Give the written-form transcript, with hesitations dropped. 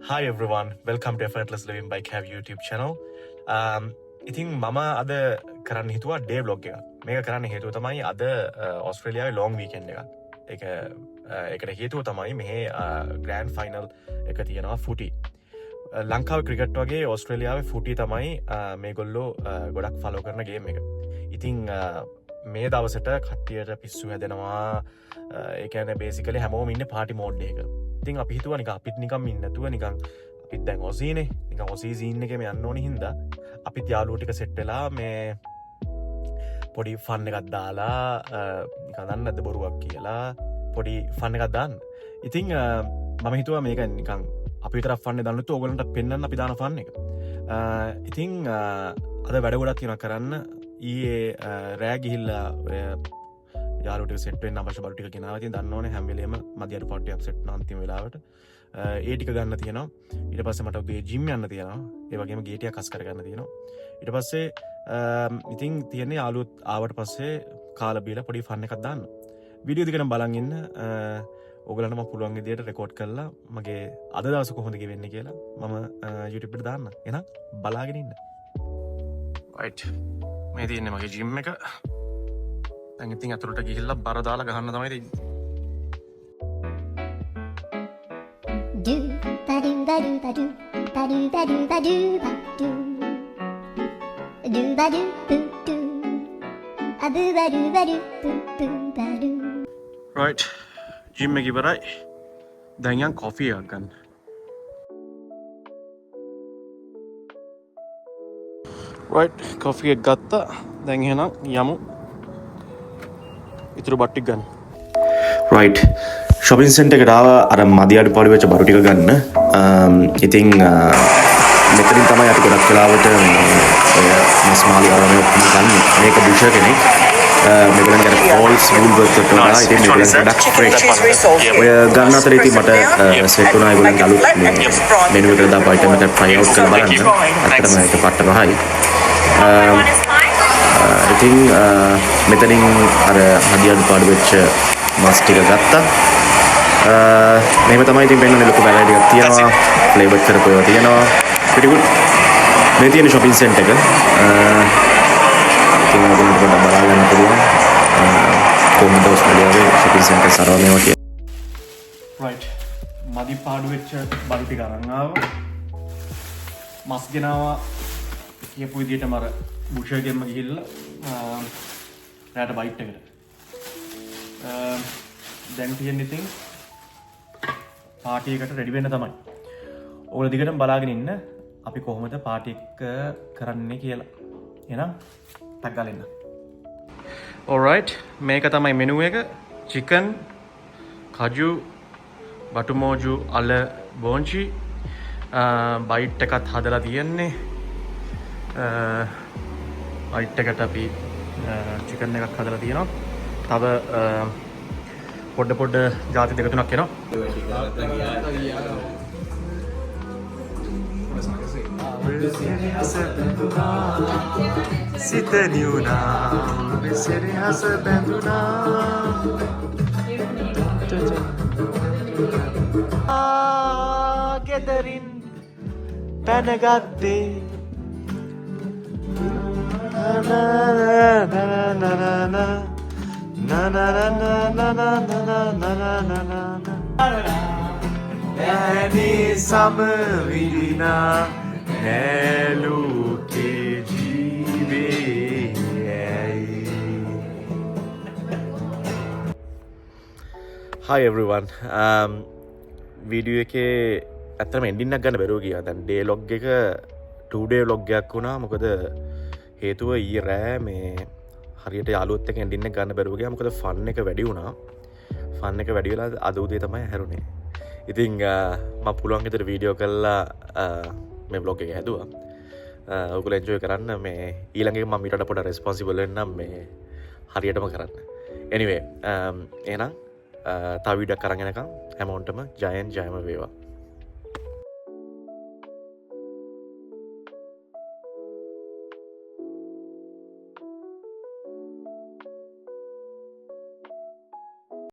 Hi everyone, welcome to Effortless Living by Cav YouTube channel. ඉතින් මම අද කරන්න හිතුවා ඩේ ව්ලොග් එකක්. මේක කරන්න හේතුව තමයි අද ඔස්ට්‍රේලියාවේ ලොං වීකෙන්ඩ් එකක්. ඒක ඒකට හේතුව තමයි මෙහි ග්‍රෑන්ඩ් ෆයිනල් එක තියෙනවා ෆුටි. ලංකාවේ ක්‍රිකට් වගේ ඔස්ට්‍රේලියාවේ ෆුටි තමයි මේගොල්ලෝ ගොඩක් ෆලෝ කරන ගේම් එක. ඉතින් මේ දවසට කට්ටියට පිස්සු හැදෙනවා. ඒ කියන්නේ බේසිකලි හැමෝම ඉන්නේ පාටි මෝඩ් එකක. ඉතින් අපි හිතුවා නිකන් අපිත් නිකන් ඉන්න නැතුව, නිකන් අපිත් දැන් ඔසීනේ, නිකන් ඔසී සීන් එකේම යන්න ඕනි හින්දා අපිත් යාළුවෝ ටික සෙට් වෙලා මේ පොඩි ෆන් එකක් දාලා, නිකන් දන්නේ නැද්ද බොරුවක් කියලා පොඩි ෆන් එකක් දාන්න. ඉතින් මම හිතුවා මේක නිකන් අපි විතරක් ෆන් එක දාන්න නැතුව ඕගොල්ලන්ට පෙන්වන්න අපි දාන ෆන් එක. ඉතින් අද වැඩ ගොඩක් තියෙනවා කරන්න. ඊයේ රෑ ගිහිල්ලා ඔය යාළුවෝ ටික සෙට් වෙන්න අවශ්‍ය බඩු ටික ගෙනාවා. ඉතින් දන්නවනේ හැම වෙලේම මදි අඩු පොට්ටියක් සෙට් වෙන අන්තිම වෙලාවට. ඒ ටික ගන්න තියෙනවා. ඊට පස්සේ මට උදේ ජිම් යන්න තියෙනවා. ඒ වගේම ගේ ටිකක් අස් කරගන්න තියෙනවා. ඊට පස්සේ ඉතින් තියෙන්නේ යාළුවොත් ආවට පස්සේ කාලා බීලා පොඩි ෆන් එකක් දාන්න. වීඩියෝ දිගටම බලන් ඉන්න. ඔයගලන්ට මම පුළුවන් විදියට රෙකෝඩ් කරලා මගේ අද දවස කොහොමද ගෙවෙන්නේ කියලා මම YouTube එකට දාන්න. එහෙනම් බලාගෙන ඉන්න. රයිට්. මේ තියෙන්නේ මගේ ජිම් එක. දැන් ඉතින් ඇතුළට ගිහිල්ලා බර දාලා ගහන්න තමයි තියෙන්නේ. Do ba do ba do ba do ba do ba do ba do ba do do ba do boo do a boo ba do ba do boo boo ba do. Right, gym එක ඉවරයි. දැන් යන් coffee එකක් ගන්න. Right, coffee එක ගත්තා. දැන් එහෙනම් යමු ඉතුරු බත් ටික ගන්න. රයිට්, ෂොපින් සෙන්ටර් එකට ආවා අර මදි අඩු පාඩු වෙච්ච බඩු ටික ගන්න. ඉතින් මෙතනින් තමයි අපි ගොඩක් වෙලාවට මේ ඔය මස් මාළු අරගෙන ඔක්කොම ගන්න. මේක බුචර් කෙනෙක්. මේගොල්ලන්ගේ අර කෝල්ස් වූල්වර්ත් එකට වඩා ඉතින් මේගොල්ලන් ගොඩක් ෆ්‍රෙෂ්. ඔය ගන්න අතර ඉතින් මට සෙට් වුණා ඒගොල්ලන්ගේ අලුත් මේ මෙනු එකට දාපු අයිටම් එක ට්‍රයි අවුට් කරලා බලන්න. ඇත්තටම ඒක පට්ට රහයි. ඉතින් මෙතනින් අර මදි අඩු පාඩු වෙච්ච මස් ටික ගත්තා. මෙහෙම තමයි ඉතින් පෙන්වන්නේ. ලොකු වැරයිටි එකක් තියෙනවා. ෆ්ලේවර් කරපු ඒවා තියෙනවා. Pretty good. මේ තියෙන shopping center එක. ඉතින් ඔයගොල්ලන්ට පොඩ්ඩක් බලා ගන්න පුළුවන්. කොහොමද ඔස්ට්‍රේලියාවේ shopping center සරව මේවා කියලා. රයිට්. මදි පාඩු වෙච්ච බඩු ටික අරන් ආවා. මස් ගෙනාවා කියපු විදිහටම අර බුෂර්ගෙන්ම ගිහිල්ලා රෑට බයිට් එකට. දැන් තියෙන්නේ ඉතින් පාටි එකට රෙඩි වෙන්න තමයි. ඔයගොල්ලෝ දිගටම බලාගෙන ඉන්න අපි කොහොමද පාටි එක කරන්නේ කියලා. එහෙනම් ටක් ගාලා එන්න. ඔල්රයිට්, මේක තමයි මෙනු එක. චිකන්, කජු, බටුමෝජු, අල බෝංචි, බයිට් එකත් හදලා තියෙන්නේ. බයිට් එකට අපි චිකන් එකක් හදලා තියෙනවා. තව පොඩ පොඩ ජාති දෙක තුනක් එනවා. සිත නිවුණා, විසිරහස බැඳුනා. ගෙදරින් පැනගත්තේ na na na na na na na na na na na na na na na na. නෑනේ සම විඳිනා නෑ ලෝකේ ජීවේ ඇයි. Hi everyone. Video එකේ ඇත්තටම එන්ඩින් එකක් ගන්න බැරුව ගියා. දැන් ඩේ ලොග් එක 2 ඩේ ලොග් එකක් වුණා. මොකද හේතුව ඊයේ රෑ මේ හරියට යාළුවොත් එක්ක එන්ඩින් එක ගන්න බැරුව ගියා. මොකද ෆන් එක වැඩි වුණා. ෆන් එක වැඩි වෙලා අද උදේ තමයි හැරුණේ. ඉතින් මම පුළුවන් විදිහට වීඩියෝ කරලා මේ ව්ලොග් එක හැදුවා. ඔයගොල්ලෝ එන්ජොයි කරන්න. මේ ඊළඟ එක මම ඊට වඩා පොඩ්ඩක් රෙස්පොන්සිබල් වෙන්නම් මේ හරියටම කරන්න. Anyway, එහෙනම් තව වීඩියෝ එකක් අරන් එනකම් හැමෝටම ජයෙන් ජයම වේවා.